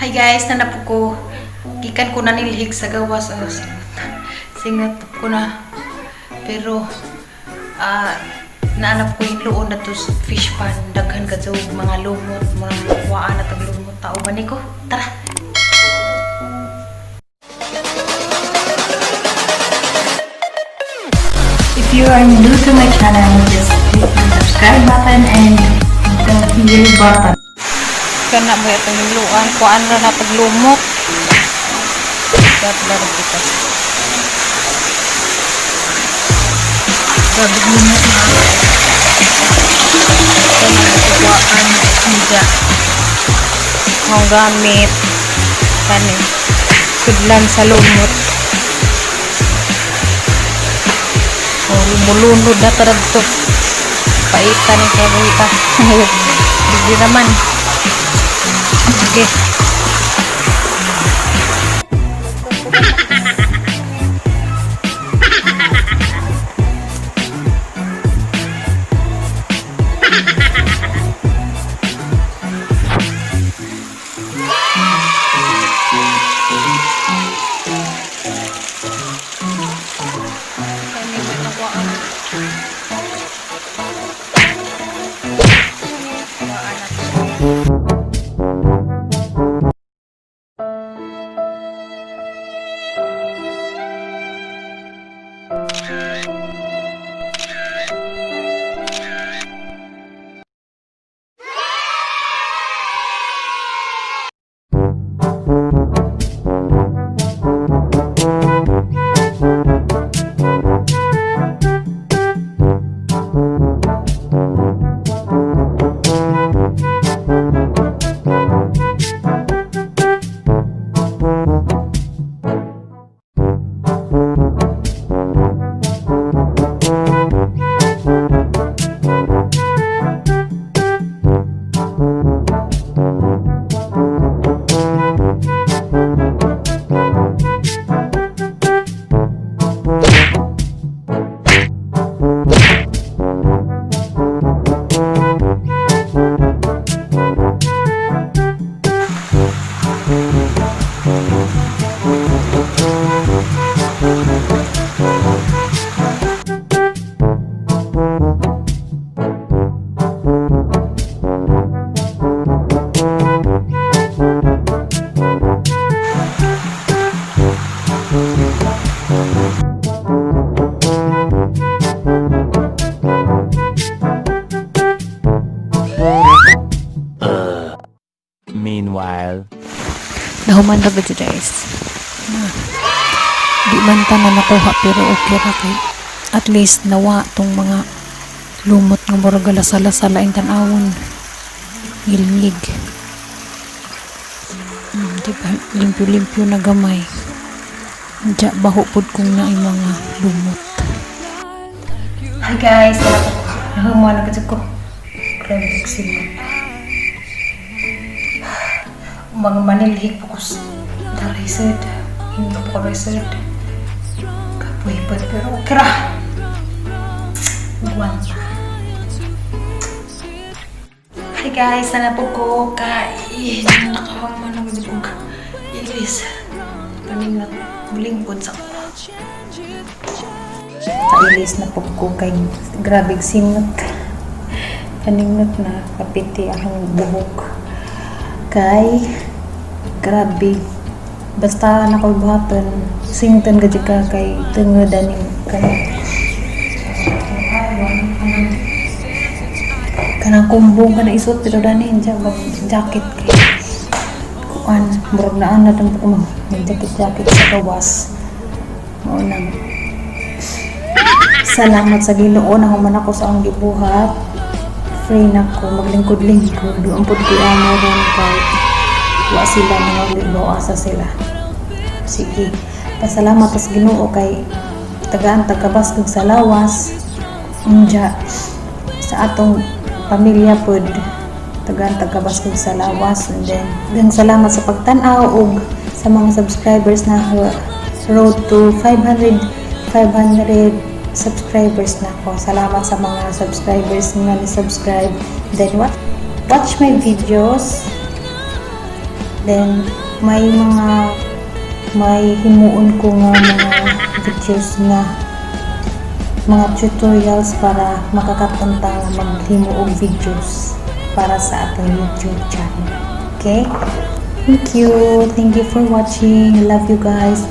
Hi guys, naa na po ko. Gikan ko nanilhig sa gawas. Oh, singot ko na. Pero, naanap ko yung luon na to sa fish pond. Daghan ka sa mga lumot, mga kuwaan na tag lumot. Tao ba ni ko? Tara! If you are new to my channel, just click the subscribe button and the bell button. Kana mo itong hinluan. Kuwaan ra na tag lumot. Dapat lang kita. Grabe lumot na. Kuwaan siya. Ang gamit. Kani. Sudlan sa lumot. Oh, mulunod na tarad to. Paitan ni kaya. Hindi naman. Okay. Kani mo nakuhaan. Kuhaan na to. Meanwhile. Nahuman ra gud, guys. Na. Di man ta na nakuha pero okay ra kay at least nawa tong mga lumot nga murag lasala-sala ang tan-awon. Ngilngig. Di ba? Limpyo-limpyo na gamay. Diya, baho pud kung naay mga lumot. Hi guys, nahuman na gud ko. Grabe simot. Mga manilhig po ko daray sad. Hindi po ko sad. Kapoy pa pero okay ra. Guwanta. Hi guys, naa na po ko kay nakahuman na gud ko ilis. Paningot bulingkod sa ko. Kailis na po ko kay grabe singot. Paningot na kapiti akong buhok. Kay grabe basta na ko buhaton sington gud ka kay tungod aning kanang kumbong kana isuot pero dani dyan mag jacket kay kuan murag naan na tong ko mag jacket jacket sa gawas. Mao nang salamat sa Ginoo na human ako sa akong gibuhat, free na ko maglingkod-lingkod. Doon pud ko amo ron kay wa sila mga libo, asa sila. Sige, pasalamat sa Ginoo kay tagaan tagkabas kag sa lawas. Unja sa atong pamilya pod tagaan tagkabas kag sa lawas. And then daghang salamat sa pagtan-aw ug sa mga subscribers na road to 500 subscribers na ko. Salamat sa mga subscribers nga ni subscribe, then watch my videos. Then may mga may himuon ko nga mga videos nga mga tutorials para makakaton ta nga maghimo og videos para sa atong YouTube channel. Okay? Thank you. Thank you for watching. I love you guys.